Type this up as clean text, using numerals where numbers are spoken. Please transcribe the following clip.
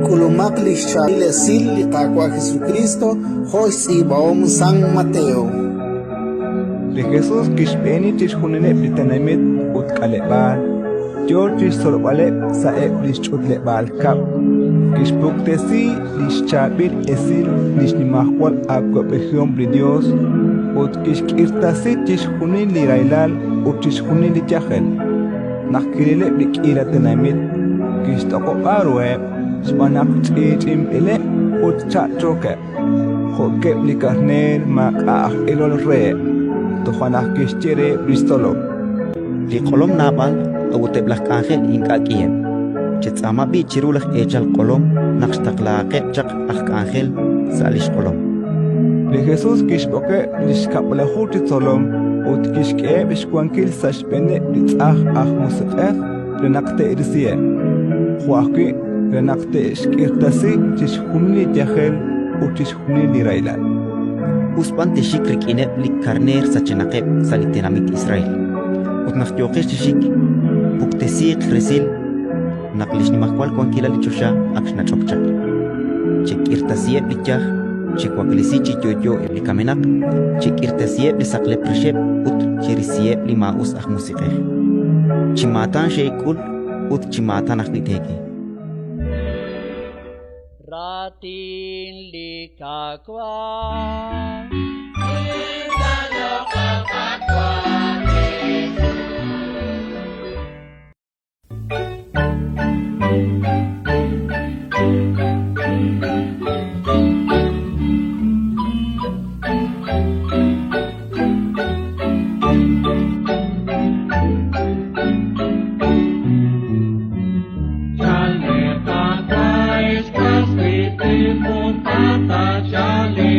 K'ulumaq li xchaab'il esil li Qaawa' Jesukriist jo' xtz'iib'ahom San Mateo. Li Jesus kixb'eeni chixjunileb' li tenamit ut k'aleb'aal, yo chi xtzolb'aleb' sa'eb' li xch'utleb'aal kab'l, kixpuktesi li xchaab'il esil li xnimajwal awab'ejihom li Yos ut kixk'irtasi chixjunil li rahilal ut chixjunil li yajel. Naq kirileb' li k'iila tenamit, kixtoq'ob'a ruheb' xb'aan naq ch'i'ch'inb'ileb' ut cha'chookeb', jo'keb' li karneer maak'a' aj ilol reheb'. Toja' naq kixye reheb' li xtzolom: Li q'olom naab'al, a'ut eb' laj k'anjel ink'a' k'iheb'. Chetz'aama b'i' chiru laj eechal q'olom naq xtaqlahaqeb' chaq aj k'anjel sa' li xq'olom. Li Jesus kixb'oqeb' li xkab'laju chi tzolom ut kixk'eheb' xwankil sa' xb'eeneb' li tz'ajn aj musiq'ej re naq te'risiheb', jo' ajwi' re naq te'xk'irtasi chixjunil li yajel ut chixjunil li rahilal. Us b'an texxik rik'ineb' li karneer sachenaqeb' sa' li tenamit Israel. Ut naq yooqex chi xik, puktesiiq resil naq li xnimajwal wankilal li choxa ak xnach'ok chaq. Chek'irtasiheb' li yaj, chewaklesi chi yo'yo eb' li kamenaq, chek'irtasiheb' li saqlep rixeb' ut cherisiheb' li maa'us aj musiq'ej. Chi maatan xeek'ul ut chi maatan ajwi' teek'e. Raatin li Qaawa'. Chale